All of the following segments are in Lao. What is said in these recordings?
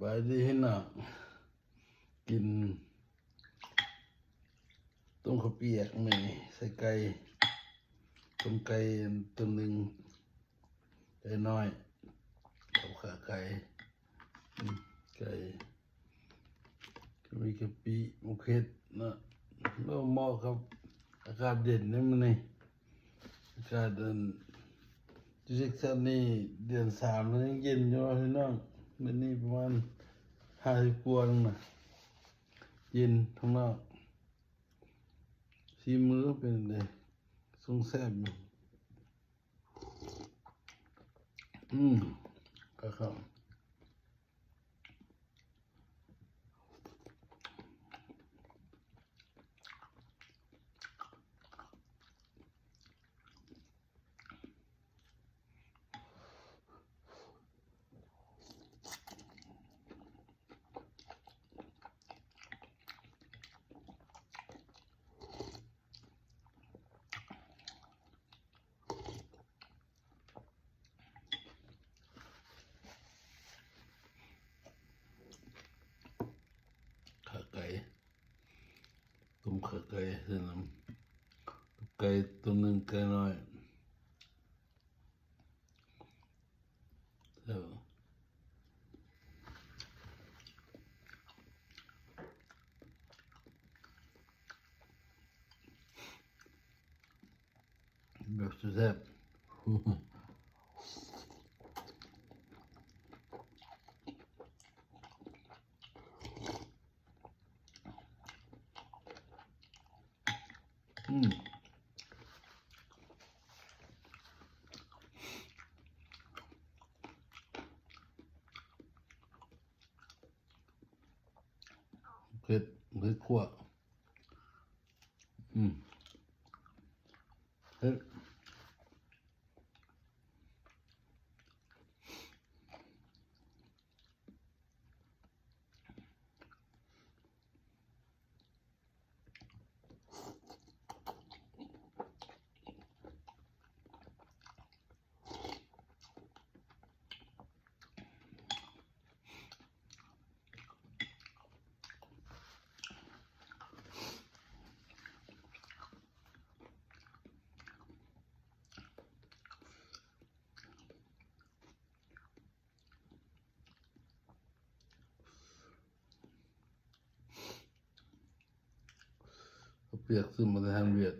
ບາຍດີພີ່ນ້ອງ ກິນຕົ້ມເຂົ້າປຽກມື້ນີ້ ໃສ່ໄກ່ ຕົ້ມໄກ່ຕົວໜຶ່ງ ໄກ່ນ້ອຍ ກັບຂາໄກ່ ອືມ ໄກ່ ມີກະປິ ໝາກເຜັດເນາະ ເໝາະກັບອາກາດເຢັນໃນມື້ນີ້ ອາກາດອັນ ຢູ່ເທັກຊັສນີ້ເດືອນສາມແລ້ວຍັງເຢັນຢູ່ພີ່ນ້ອງ ມື້ນີ້ປະມານຫ້າສິບກວ່ານະ ເຢັນຂ້າງນອກ ຊີມເບິ່ງເປັນໃດ ຊົງແຊບຢູ່ ອືມ ກະເຂົ້າ ຂາໄກ່ ຕົ້ມຂາໄກ່ໃສ່ນຳ ໄກ່ຕົວໜຶ່ງ ໄກ່ນ້ອຍ ແຊບ ແບບແຊບໆ ອືມ ເຜັດ ເຜັດຂົ້ວ ອືມ ເຜັດ ເຂົ້າປຽກຊື້ມາແຕ່ທາງຫວຽດ.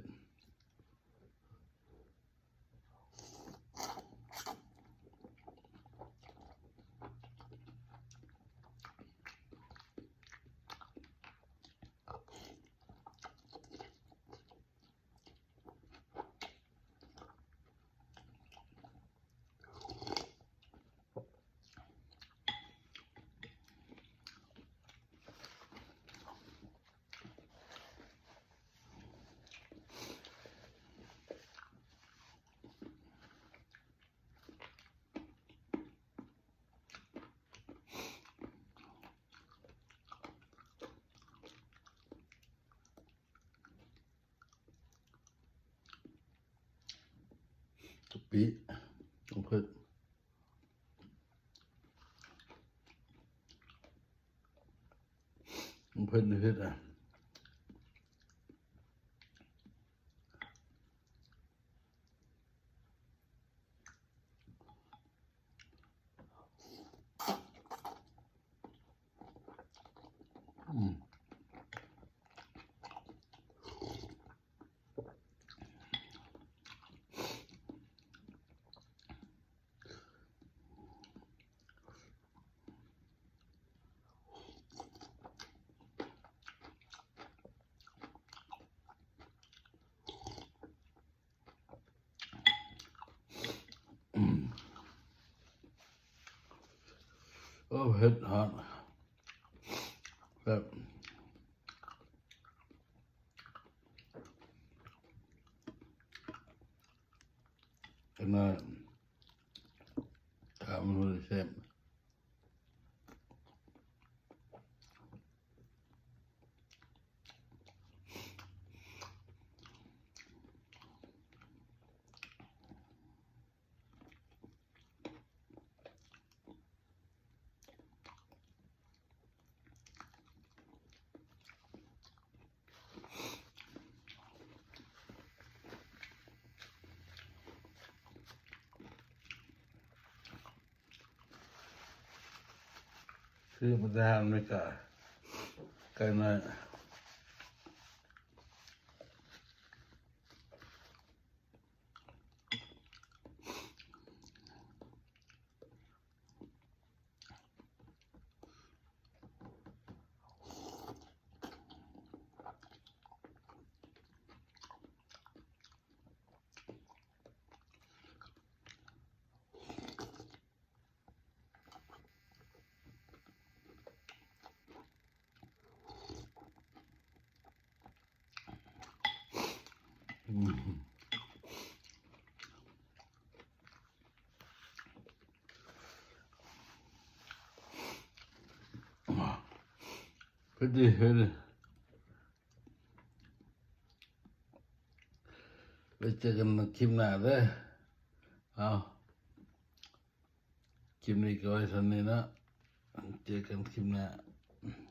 ກະປິ ເຜັດ ເຜັດ ເຜັດ ອ່ະ. ໂອ້ ເຜັດ ຮ້ອນ ແຊບ ຂະໜາດ ຖາມມັນແຊບ. ເ ຊື້ມາແຕ່ຮ້ານອາເມລິກາ ໄກ່ນ້ອຍ. ເຮັດດີ ເຮັດດີ ໄວ້ເຈີກັນຄລິບໜ້າເດີ. ເອົາ ຄລິບນີ້ກໍໄວ້ສ່ຳນີ້ເນາະ ເຈີກັນຄລິບໜ້າ.